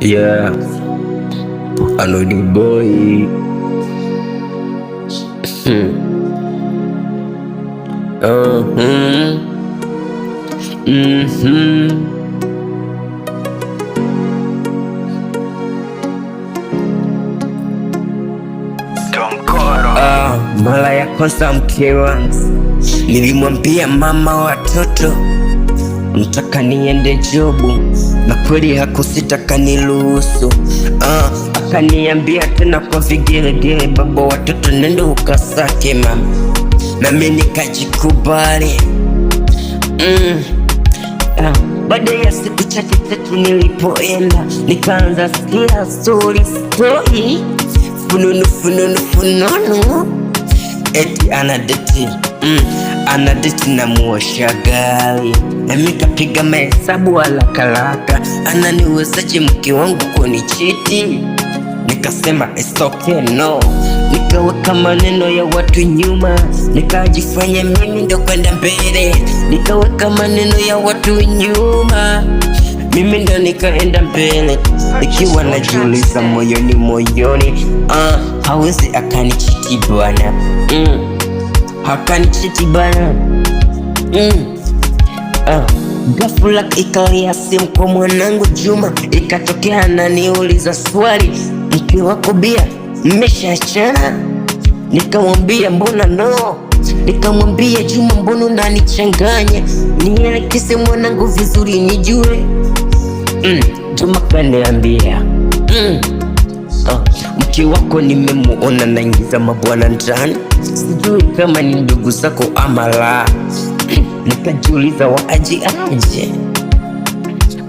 Yeah, Anodi boy. Mhm. Ah, mara ya kwanza mke wangu nilimwambia mama watoto nataka niende job, na kweli hakusita kaniruhusu. Ah, akaniambia tena kwa vigelegele, baba watoto, nenda ukasake mama, nami nikajikubali. Ah, baada ya siku chache tatu nilipoenda nikaanza sikia story story, fununu fununu fununu, eti anadate anadate na muosha gari, nami kapiga mahesabu haraka haraka, ananiwezaje mke wangu kunicheat? Nikasema it's okay, no, nikaweka maneno ya watu nyuma, nikajifanya mimi ndo kwenda mbele, nikaweka maneno ya watu nyuma, mimi ndo nikaenda mbele, nikiwa najiuliza moyoni moyoni, ah, hawezi akanicheat bwana, akanicheat bwana, Ah, ghafula ikalia simu kwa mwanangu Juma, ikatokea ananiuliza swali, mke wako bia mmeshaachana? Nikamwambia mbona no. Nikamwambia Juma, mbona unanichanganya, nielekeze mwanangu vizuri nijue. Juma kaniambia ah, mke wako nimemuona naingiza mabwana ndani, sijui kama ni ndugu zako ama la. Nikajiuliza waaje aje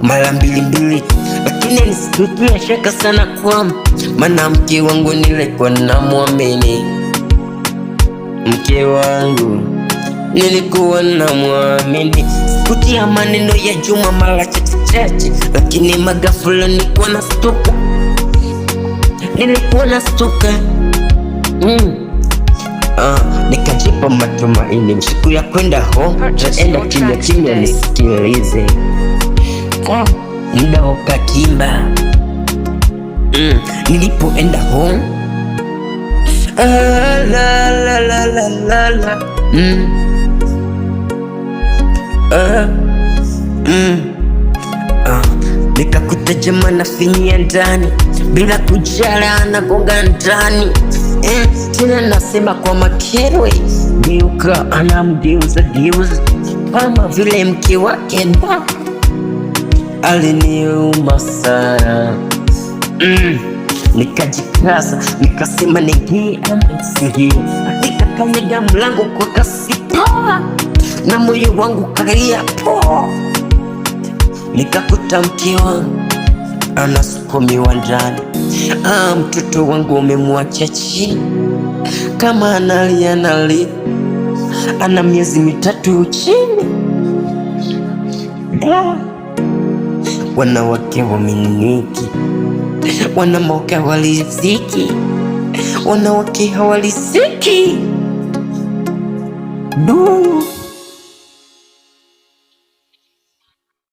mara mbili mbili, lakini nisikutia shaka sana kwa maana mke wangu nilikuwa namwamini, mke wangu nilikuwa namwamini. Sikutia maneno ya Juma mara chache chache, lakini magafula nilikuwa nastuka, nilikuwa nastuka. Ah, nikajipa matumaini siku ya kwenda ho taenda kimya kimya, nisikilize. Ah, muda ukakimba. Nilipoenda home, ah, la, la, la, la, la, la. Ah. Ah, nikakuta jamaa nafinyia ndani bila kujali, anagonga ndani eh, tena nasema kwa makerwe, geuka anamgeuza geuza kama vile mke wake da aliniuma sana. Nikajikaza nikasema niingie ama nisingie, nikakanyaga mlango kwa kasi poa, na moyo wangu kalia poa, nikakuta mke wangu anasukumiwa ndani. Ah, mtoto wangu umemwacha chini kama analia analia, ana miezi 3 chini. Da, wanawake waminiki, wanawake hawaliziki, wanawake hawaliziki. Du.